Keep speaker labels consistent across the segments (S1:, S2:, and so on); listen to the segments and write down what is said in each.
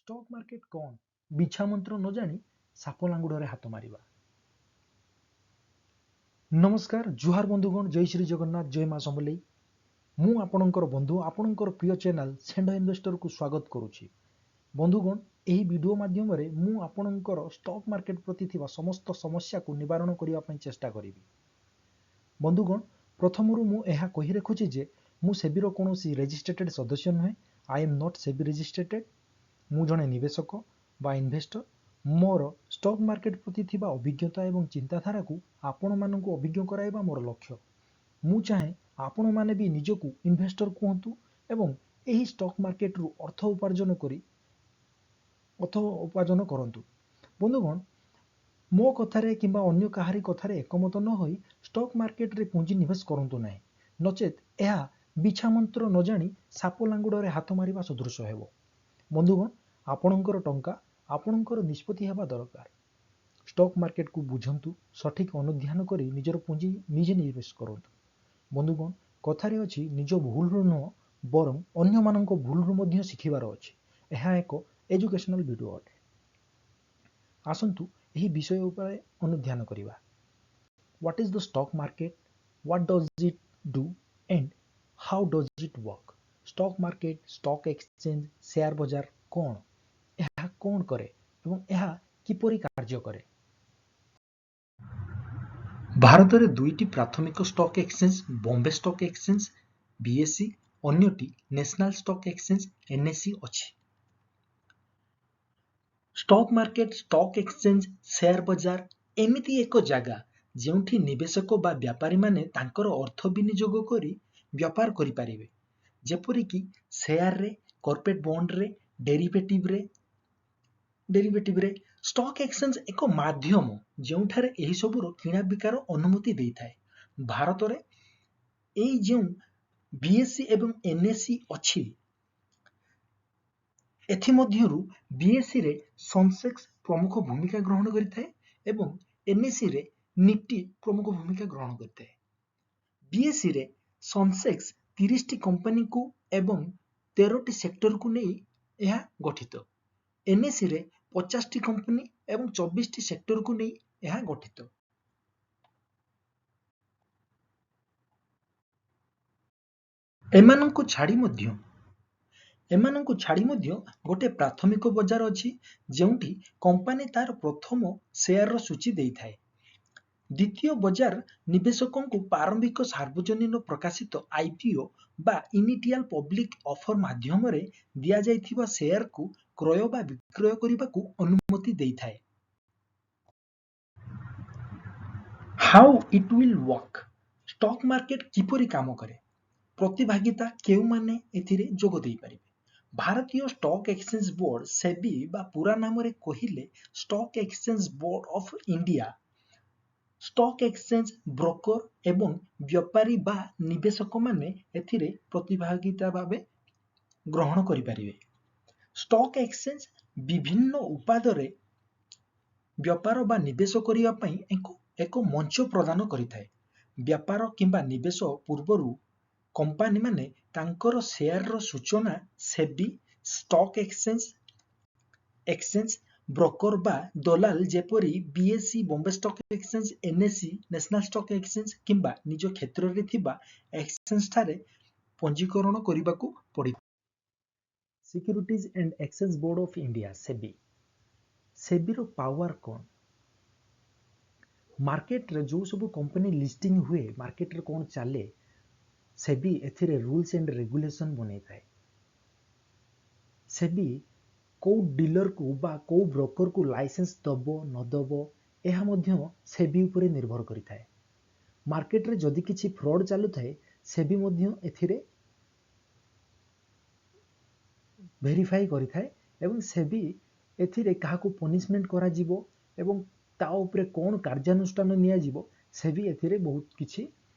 S1: Stock market କ'ଣ? ବିଛା ମନ୍ତ୍ର ନ ଜାଣି ସାପ ଲାଙ୍ଗୁଡ଼ରେ ହାତ ମାରିବା। ନମସ୍କାର, ଜୁହାର ବନ୍ଧୁଗଣ, ଜୟ ଶ୍ରୀ ଜଗନ୍ନାଥ, ଜୟ ମା ସମଲେଇ। ମୁଁ ଆପଣଙ୍କର ବନ୍ଧୁ, ଆପଣଙ୍କର ପ୍ରିୟ ଚ୍ୟାନେଲ ଷେଣ୍ଢ ଇନଭେଷ୍ଟରକୁ ସ୍ୱାଗତ କରୁଛି। ବନ୍ଧୁଗଣ, ଏହି ଭିଡ଼ିଓ ମାଧ୍ୟମରେ ମୁଁ ଆପଣଙ୍କର ଷ୍ଟକ୍ ମାର୍କେଟ ପ୍ରତି ଥିବା ସମସ୍ତ ସମସ୍ୟାକୁ ନିବାରଣ କରିବା ପାଇଁ ଚେଷ୍ଟା କରିବି। ବନ୍ଧୁଗଣ, ପ୍ରଥମରୁ ମୁଁ ଏହା କହି ରଖୁଛି ଯେ ମୁଁ ସେବିର କୌଣସି ରେଜିଷ୍ଟ୍ରେଟେଡ୍ ସଦସ୍ୟ ନୁହେଁ। I am not SEBI registered. ମୁଁ ଜଣେ ନିବେଶକ ବା ଇନଭେଷ୍ଟର। ମୋର ଷ୍ଟକ୍ ମାର୍କେଟ ପ୍ରତି ଥିବା ଅଭିଜ୍ଞତା ଏବଂ ଚିନ୍ତାଧାରାକୁ ଆପଣମାନଙ୍କୁ ଅଭିଜ୍ଞ କରାଇବା ମୋର ଲକ୍ଷ୍ୟ। ମୁଁ ଚାହେଁ ଆପଣମାନେ ବି ନିଜକୁ ଇନଭେଷ୍ଟର କୁହନ୍ତୁ ଏବଂ ଏହି ଷ୍ଟକ୍ ମାର୍କେଟରୁ ଅର୍ଥ ଉପାର୍ଜନ କରନ୍ତୁ। ବନ୍ଧୁଗଣ, ମୋ କଥାରେ କିମ୍ବା ଅନ୍ୟ କାହାରି କଥାରେ ଏକମତ ନ ହୋଇ ଷ୍ଟକ୍ ମାର୍କେଟରେ ପୁଞ୍ଜି ନିବେଶ କରନ୍ତୁ ନାହିଁ, ନଚେତ୍ ଏହା ବିଛା ମନ୍ତ୍ର ନ ଜାଣି ସାପ ଲାଙ୍ଗୁଡ଼ରେ ହାତ ମାରିବା ସଦୃଶ ହେବ। ବନ୍ଧୁଗଣ, ଆପଣଙ୍କର ଟଙ୍କା ଆପଣଙ୍କର ନିଷ୍ପତ୍ତି ହେବା ଦରକାର। ଷ୍ଟକ୍ ମାର୍କେଟକୁ ବୁଝନ୍ତୁ, ସଠିକ୍ ଅନୁଧ୍ୟାନ କରି ନିଜର ପୁଞ୍ଜି ନିଜେ ନିବେଶ କରନ୍ତୁ। ବନ୍ଧୁଗଣ, କଥାରେ ଅଛି, ନିଜ ଭୁଲରୁ ନୁହଁ ବରଂ ଅନ୍ୟମାନଙ୍କ ଭୁଲରୁ ମଧ୍ୟ ଶିଖିବାର ଅଛି। ଏହା ଏକ ଏଜୁକେସନାଲ ଭିଡ଼ିଓ ଅଟେ। ଆସନ୍ତୁ, ଏହି ବିଷୟ ଉପରେ ଅନୁଧ୍ୟାନ କରିବା। What is the stock market? What does it do and how does it work? Stock market, stock exchange, share ବଜାର କ'ଣ? ଏହା କ'ଣ କରେ ଏବଂ ଏହା କିପରି କାର୍ଯ୍ୟ କରେ? ଭାରତରେ ଦୁଇଟି ପ୍ରାଥମିକ stock exchange, Bombay stock exchange BSE, ଅନ୍ୟଟି ନ୍ୟାସନାଲ ଷ୍ଟକ୍ ଏକ୍ସଚେଞ୍ଜ ଏନ୍ଏସ୍ଇ ଅଛି। Stock market, stock exchange, share ବଜାର ଏମିତି ଏକ ଜାଗା ଯେଉଁଠି ନିବେଶକ ବା ବ୍ୟାପାରୀମାନେ ତାଙ୍କର ଅର୍ଥ ବିନିଯୋଗ କରି ବ୍ୟାପାର କରିପାରିବେ, ଯେପରିକି ସେୟାରରେ, କର୍ପୋରେଟ ବଣ୍ଡରେ, ଡେରିଭେଟିଭରେ। ଷ୍ଟକ୍ ଏକ୍ସଚେଞ୍ଜ ଏକ ମାଧ୍ୟମ ଯେଉଁଠାରେ ଏହିସବୁର କିଣାବିକାର ଅନୁମତି ଦେଇଥାଏ। ଭାରତରେ ଏଇ ଯେଉଁ ବିଏସ୍ଇ ଏବଂ ଏନ୍ଏସ୍ଇ ଅଛି, ଏଥିମଧ୍ୟରୁ ବିଏସ୍ଇରେ ସେନ୍ସେକ୍ସ ପ୍ରମୁଖ ଭୂମିକା ଗ୍ରହଣ କରିଥାଏ ଏବଂ ଏନ୍ଏସ୍ଇରେ ନିଫ୍ଟି ପ୍ରମୁଖ ଭୂମିକା ଗ୍ରହଣ କରିଥାଏ। ବିଏସ୍ଇରେ ସେନ୍ସେକ୍ସ 30ଟି କମ୍ପାନୀକୁ ଏବଂ 13ଟି ସେକ୍ଟରକୁ ନେଇ ଏହା ଗଠିତ। ଏନ୍ଏସ୍ଇରେ 50ଟି କମ୍ପାନୀ ଏବଂ 24ଟି ସେକ୍ଟରକୁ ନେଇ ଏହା ଗଠିତ। ଏମାନଙ୍କୁ ଛାଡ଼ି ମଧ୍ୟ ଗୋଟେ ପ୍ରାଥମିକ ବଜାର ଅଛି, ଯେଉଁଠି କମ୍ପାନୀ ତାର ପ୍ରଥମ ସେୟାରର ସୂଚୀ ଦେଇଥାଏ। ଦ୍ୱିତୀୟ ବଜାର ନିବେଶକଙ୍କୁ ପ୍ରାରମ୍ଭିକ ସାର୍ବଜନୀନ ପ୍ରକାଶିତ ଆଇପିଓ ବା ଇନିସିଆଲ ପବ୍ଲିକ ଅଫର ମାଧ୍ୟମରେ ଦିଆଯାଇଥିବା ସେୟାରକୁ କ୍ରୟ ବା ବିକ୍ରୟ କରିବାକୁ ଅନୁମତି ଦେଇଥାଏ। How it will work? Stock market କିପରି କାମ କରେ? ପ୍ରତିଭାଗିତା, କେଉଁମାନେ ଏଥିରେ ଯୋଗ ଦେଇପାରିବେ? ଭାରତୀୟ ଷ୍ଟକ୍ ଏକ୍ସଚେଞ୍ଜ ବୋର୍ଡ ସେବି ବା ପୁରା ନାମରେ କହିଲେ Stock Exchange Board of India, stock exchange, broker ଏବଂ ବ୍ୟାପାରୀ ବା ନିବେଶକମାନେ ଏଥିରେ ପ୍ରତିଭାଗିତା ଭାବେ ଗ୍ରହଣ କରିପାରିବେ। ଷ୍ଟକ୍ ଏକ୍ସଚେଞ୍ଜ ବିଭିନ୍ନ ଉତ୍ପାଦରେ ବ୍ୟାପାର ବା ନିବେଶ କରିବା ପାଇଁ ଏକ ମଞ୍ଚ ପ୍ରଦାନ କରିଥାଏ। ବ୍ୟାପାର କିମ୍ବା ନିବେଶ ପୂର୍ବରୁ କମ୍ପାନୀମାନେ ତାଙ୍କର ସେୟାରର ସୂଚନା ସେବି, ଷ୍ଟକ୍ ଏକ୍ସଚେଞ୍ଜ, ବ୍ରୋକର ବା ଦଲାଲ ଯେପରି BSE, Bombay stock exchange, NSE, national stock exchange କିମ୍ବା ନିଜ କ୍ଷେତ୍ରରେ ଥିବା ଏକ୍ସଚେଞ୍ଜଠାରେ ପଞ୍ଜୀକରଣ କରିବାକୁ ପଡ଼ିଥାଏ। Securities and Exchange Board of India, SEBI। ସେବିର power କ'ଣ? ମାର୍କେଟରେ ଯେଉଁ ସବୁ କମ୍ପାନୀ ଲିଷ୍ଟିଂ ହୁଏ, ମାର୍କେଟରେ କ'ଣ ଚାଲେ, ସେବି ଏଥିରେ ରୁଲ୍ସ ଆଣ୍ଡ ରେଗୁଲେସନ ବନେଇଥାଏ। ସେବି କେଉଁ ଡିଲରକୁ ବା କେଉଁ ବ୍ରୋକରକୁ ଲାଇସେନ୍ସ ଦେବ ନ ଦେବ, ଏହା ମଧ୍ୟ ସେବି ଉପରେ ନିର୍ଭର କରିଥାଏ। ମାର୍କେଟରେ ଯଦି କିଛି ଫ୍ରଡ୍ ଚାଲୁଥାଏ, ସେବି ମଧ୍ୟ ଏଥିରେ ଭେରିଫାଇ କରିଥାଏ ଏବଂ ସେବି ଏଥିରେ କାହାକୁ ପନିଶମେଣ୍ଟ କରାଯିବ ଏବଂ ତା ଉପରେ କ'ଣ କାର୍ଯ୍ୟାନୁଷ୍ଠାନ ନିଆଯିବ, ସେବି ଏଥିରେ ବହୁତ କିଛି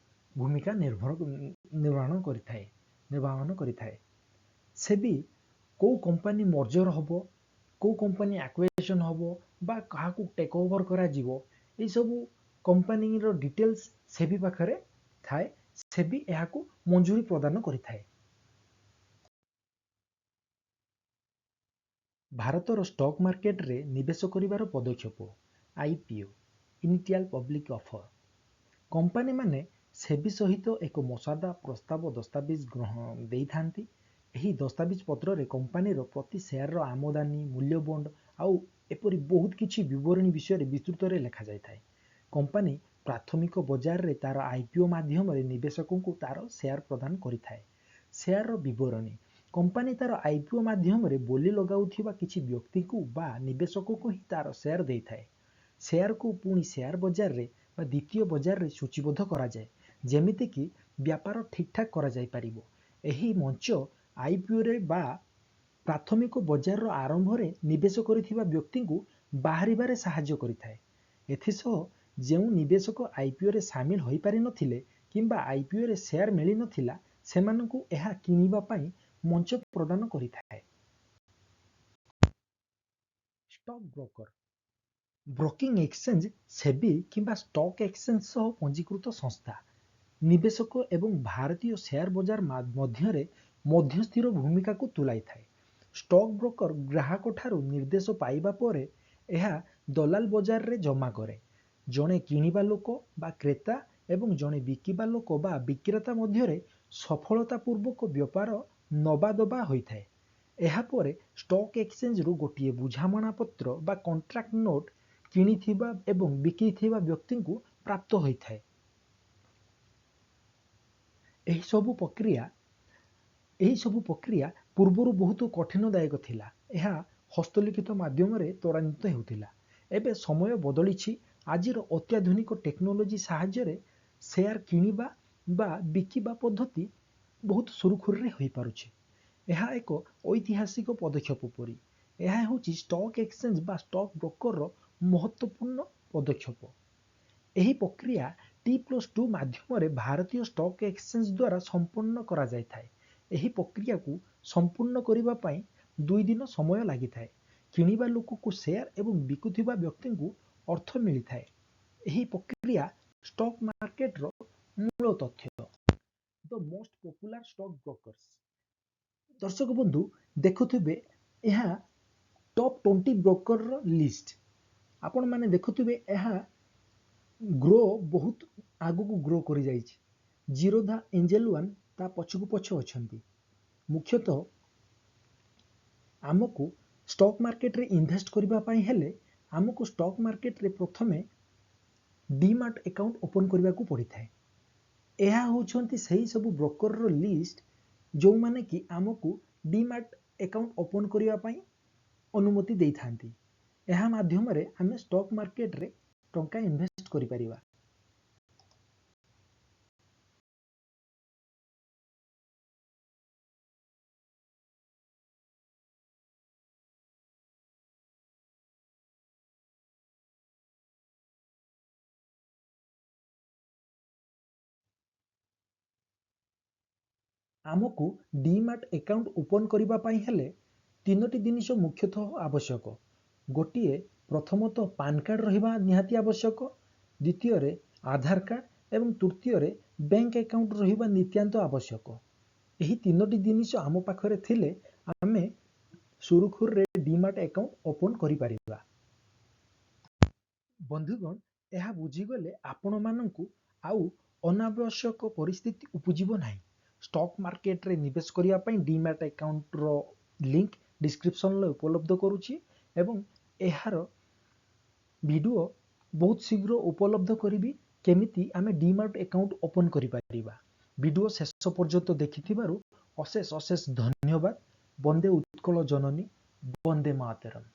S1: ଭୂମିକା ନିର୍ବାହନ କରିଥାଏ। ସେବି କେଉଁ କମ୍ପାନୀ ମର୍ଜର ହେବ, କେଉଁ କମ୍ପାନୀ ଆକ୍ୱିଜିସନ୍ ହେବ ବା କାହାକୁ ଟେକ୍ ଓଭର କରାଯିବ, ଏଇସବୁ କମ୍ପାନୀର ଡିଟେଲ୍ସ ସେବି ପାଖରେ ଥାଏ। ସେବି ଏହାକୁ ମଞ୍ଜୁରୀ ପ୍ରଦାନ କରିଥାଏ। ଭାରତର ଷ୍ଟକ୍ ମାର୍କେଟରେ ନିବେଶ କରିବାର ପଦକ୍ଷେପ। IPO, initial public offer. କମ୍ପାନୀମାନେ ସେବି ସହିତ ଏକ ମସାଦା ପ୍ରସ୍ତାବ ଦସ୍ତାବିଜ ଗ୍ରହଣ ଦେଇଥାନ୍ତି। ଏହି ଦସ୍ତାବିଜ ପତ୍ରରେ କମ୍ପାନୀର ପ୍ରତି ସେୟାରର ଆମଦାନୀ, ମୂଲ୍ୟ, ବଣ୍ଡ ଆଉ ଏପରି ବହୁତ କିଛି ବିବରଣୀ ବିଷୟରେ ବିସ୍ତୃତରେ ଲେଖାଯାଇଥାଏ। କମ୍ପାନୀ ପ୍ରାଥମିକ ବଜାରରେ ତା'ର ଆଇପିଓ ମାଧ୍ୟମରେ ନିବେଶକଙ୍କୁ ତା'ର ସେୟାର ପ୍ରଦାନ କରିଥାଏ। ସେୟାରର ବିବରଣୀ: କମ୍ପାନୀ ତା'ର ଆଇପିଓ ମାଧ୍ୟମରେ ବୋଲି ଲଗାଉଥିବା କିଛି ବ୍ୟକ୍ତିଙ୍କୁ ବା ନିବେଶକଙ୍କୁ ହିଁ ତା'ର ସେୟାର ଦେଇଥାଏ। ସେୟାରକୁ ପୁଣି ସେୟାର ବଜାରରେ ବା ଦ୍ୱିତୀୟ ବଜାରରେ ସୂଚୀବଦ୍ଧ କରାଯାଏ, ଯେମିତିକି ବ୍ୟାପାର ଠିକ୍ଠାକ୍ କରାଯାଇପାରିବ। ଏହି ମଞ୍ଚ ଆଇପିଓରେ ବା ପ୍ରାଥମିକ ବଜାରର ଆରମ୍ଭରେ ନିବେଶ କରିଥିବା ବ୍ୟକ୍ତିଙ୍କୁ ବାହାରିବାରେ ସାହାଯ୍ୟ କରିଥାଏ। ଏଥିସହ ଯେଉଁ ନିବେଶକ ଆଇପିଓରେ ସାମିଲ ହୋଇପାରିନଥିଲେ କିମ୍ବା ଆଇପିଓରେ ସେୟାର ମିଳିନଥିଲା, ସେମାନଙ୍କୁ ଏହା କିଣିବା ପାଇଁ ମଞ୍ଚ ପ୍ରଦାନ କରିଥାଏ। ଷ୍ଟକ୍ ବ୍ରୋକର: ବ୍ରୋକିଂ ଏକ୍ସଚେଞ୍ଜ, ସେବି କିମ୍ବା ଷ୍ଟକ୍ ଏକ୍ସଚେଞ୍ଜ ସହ ପଞ୍ଜୀକୃତ ସଂସ୍ଥା। ନିବେଶକ ଏବଂ ଭାରତୀୟ ସେୟାର ବଜାର ମଧ୍ୟରେ ମଧ୍ୟସ୍ଥିର ଭୂମିକାକୁ ତୁଲାଇଥାଏ। ଷ୍ଟକ୍ ବ୍ରୋକର ଗ୍ରାହକଠାରୁ ନିର୍ଦ୍ଦେଶ ପାଇବା ପରେ ଏହା ଦଲାଲ ବଜାରରେ ଜମା କରେ। ଜଣେ କିଣିବା ଲୋକ ବା କ୍ରେତା ଏବଂ ଜଣେ ବିକିବା ଲୋକ ବା ବିକ୍ରେତା ମଧ୍ୟରେ ସଫଳତା ପୂର୍ବକ ବ୍ୟାପାର ନବା ଦେବା ହୋଇଥାଏ। ଏହାପରେ ଷ୍ଟକ୍ ଏକ୍ସଚେଞ୍ଜରୁ ଗୋଟିଏ ବୁଝାମଣା ପତ୍ର ବା କଣ୍ଟ୍ରାକ୍ଟ ନୋଟ୍ କିଣିଥିବା ଏବଂ ବିକିଥିବା ବ୍ୟକ୍ତିଙ୍କୁ ପ୍ରାପ୍ତ ହୋଇଥାଏ। ଏହି ସବୁ ପ୍ରକ୍ରିୟା ପୂର୍ବରୁ ବହୁତ କଠିନଦାୟକ ଥିଲା। ଏହା ହସ୍ତଲିଖିତ ମାଧ୍ୟମରେ ତ୍ୱରାନ୍ୱିତ ହେଉଥିଲା। ଏବେ ସମୟ ବଦଳିଛି। ଆଜିର ଅତ୍ୟାଧୁନିକ ଟେକ୍ନୋଲୋଜି ସାହାଯ୍ୟରେ ସେୟାର କିଣିବା ବା ବିକିବା ପଦ୍ଧତି ବହୁତ ସୁରୁଖୁରୁରେ ହୋଇପାରୁଛି। ଏହା ଏକ ଐତିହାସିକ ପଦକ୍ଷେପ ପରି। ଏହା ହେଉଛି ଷ୍ଟକ୍ ଏକ୍ସଚେଞ୍ଜ ବା ଷ୍ଟକ୍ ବ୍ରୋକରର ମହତ୍ତ୍ୱପୂର୍ଣ୍ଣ ପଦକ୍ଷେପ। ଏହି ପ୍ରକ୍ରିୟା ଟି+2 ମାଧ୍ୟମରେ ଭାରତୀୟ ଷ୍ଟକ୍ ଏକ୍ସଚେଞ୍ଜ ଦ୍ୱାରା ସମ୍ପନ୍ନ କରାଯାଇଥାଏ। ଏହି ପ୍ରକ୍ରିୟାକୁ ସମ୍ପୂର୍ଣ୍ଣ କରିବା ପାଇଁ 2 ଦିନ ସମୟ ଲାଗିଥାଏ। କିଣିବା ଲୋକକୁ ସେୟାର ଏବଂ ବିକୁଥିବା ବ୍ୟକ୍ତିଙ୍କୁ ଅର୍ଥ ମିଳିଥାଏ। ଏହି ପ୍ରକ୍ରିୟା ଷ୍ଟକ୍ ମାର୍କେଟର ମୂଳ ତଥ୍ୟ। The most popular stock brokers. ଦର୍ଶକ ବନ୍ଧୁ, ଦେଖୁଥିବେ, ଏହା ଟପ୍ 20 ବ୍ରୋକରର ଲିଷ୍ଟ। ଆପଣମାନେ ଦେଖୁଥିବେ, ଏହା ଗ୍ରୋ ବହୁତ ଆଗକୁ ଗ୍ରୋ କରିଯାଇଛି। ଜିରୋଧା, ଏଞ୍ଜେଲ ୱାନ୍ ତା ପଛକୁ ପଛ ଅଛନ୍ତି। ମୁଖ୍ୟତଃ ଆମକୁ ଷ୍ଟକ୍ ମାର୍କେଟରେ ଇନଭେଷ୍ଟ କରିବା ପାଇଁ ହେଲେ ଆମକୁ ଷ୍ଟକ୍ ମାର୍କେଟରେ ପ୍ରଥମେ ଡିମାଟ୍ ଆକାଉଣ୍ଟ ଓପନ୍ କରିବାକୁ ପଡ଼ିଥାଏ। ଏହା ହେଉଛନ୍ତି ସେହି ସବୁ ବ୍ରୋକରର ଲିଷ୍ଟ, ଯେଉଁମାନେ କି ଆମକୁ ଡିମାଟ୍ ଆକାଉଣ୍ଟ ଓପନ୍ କରିବା ପାଇଁ ଅନୁମତି ଦେଇଥାନ୍ତି। ଏହା ମାଧ୍ୟମରେ ଆମେ ଷ୍ଟକ୍ ମାର୍କେଟରେ ଟଙ୍କା ଇନଭେଷ୍ଟ କରିପାରିବା। ଆମକୁ ଡିମାଟ୍ ଆକାଉଣ୍ଟ ଓପନ୍ କରିବା ପାଇଁ ହେଲେ ତିନୋଟି ଜିନିଷ ମୁଖ୍ୟତଃ ଆବଶ୍ୟକ। ଗୋଟିଏ, ପ୍ରଥମତଃ ପାନ୍ କାର୍ଡ଼ ରହିବା ନିହାତି ଆବଶ୍ୟକ, ଦ୍ୱିତୀୟରେ ଆଧାର କାର୍ଡ଼ ଏବଂ ତୃତୀୟରେ ବ୍ୟାଙ୍କ ଆକାଉଣ୍ଟ ରହିବା ନିତ୍ୟାନ୍ତ ଆବଶ୍ୟକ। ଏହି ତିନୋଟି ଜିନିଷ ଆମ ପାଖରେ ଥିଲେ ଆମେ ସୁରୁଖୁରୁରେ ଡିମାଟ୍ ଆକାଉଣ୍ଟ ଓପନ୍ କରିପାରିବା। ବନ୍ଧୁଗଣ, ଏହା ବୁଝିଗଲେ ଆପଣମାନଙ୍କୁ ଆଉ ଅନାବଶ୍ୟକ ପରିସ୍ଥିତି ଉପୁଜିବ ନାହିଁ। ଷ୍ଟକ୍ ମାର୍କେଟରେ ନିବେଶ କରିବା ପାଇଁ ଡିମାଟ୍ ଆକାଉଣ୍ଟର ଲିଙ୍କ ଡିସ୍କ୍ରିପସନରେ ଉପଲବ୍ଧ କରୁଛି ଏବଂ ଏହାର ଭିଡ଼ିଓ ବହୁତ ଶୀଘ୍ର ଉପଲବ୍ଧ କରିବି, କେମିତି ଆମେ ଡିମାଟ୍ ଆକାଉଣ୍ଟ ଓପନ୍ କରିପାରିବା। ଭିଡ଼ିଓ ଶେଷ ପର୍ଯ୍ୟନ୍ତ ଦେଖିଥିବାରୁ ଅଶେଷ ଅଶେଷ ଧନ୍ୟବାଦ। ବନ୍ଦେ ଉତ୍କଳ ଜନନୀ, ବନ୍ଦେ ମାତରମ୍।